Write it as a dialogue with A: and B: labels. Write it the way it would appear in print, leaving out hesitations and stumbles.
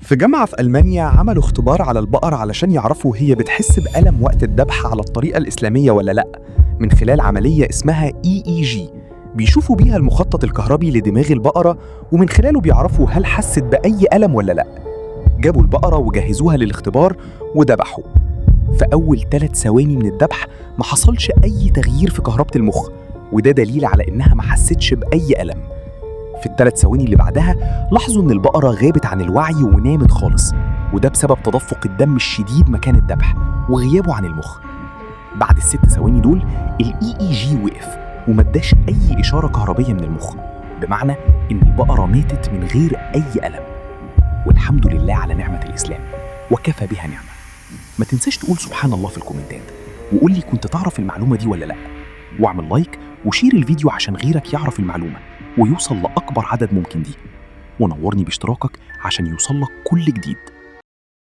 A: في جامعة في ألمانيا عملوا اختبار على البقر علشان يعرفوا هي بتحس بألم وقت الذبح على الطريقة الإسلامية ولا لأ، من خلال عملية اسمها EEG. بيشوفوا بيها المخطط الكهربي لدماغ البقرة، ومن خلاله بيعرفوا هل حست بأي ألم ولا لأ. جابوا البقرة وجهزوها للاختبار وذبحوا. في أول 3 ثواني من الذبح ما حصلش أي تغيير في كهربة المخ، وده دليل على إنها ما حستش بأي ألم. في ال3 ثواني اللي بعدها لاحظوا إن البقرة غابت عن الوعي ونامت خالص، وده بسبب تدفق الدم الشديد مكان الذبح وغيابه عن المخ. بعد ال6 ثواني دول ال EEG وقف وما اداش أي إشارة كهربية من المخ، بمعنى إن البقرة ماتت من غير أي ألم. والحمد لله على نعمة الإسلام، وكفى بها نعمة. ما تنساش تقول سبحان الله في الكومنتات، وقول لي كنت تعرف المعلومة دي ولا لأ، واعمل like و share الفيديو عشان غيرك يعرف المعلومة ويوصل لأكبر عدد ممكن دي، ونورني باشتراكك عشان يوصلك كل جديد.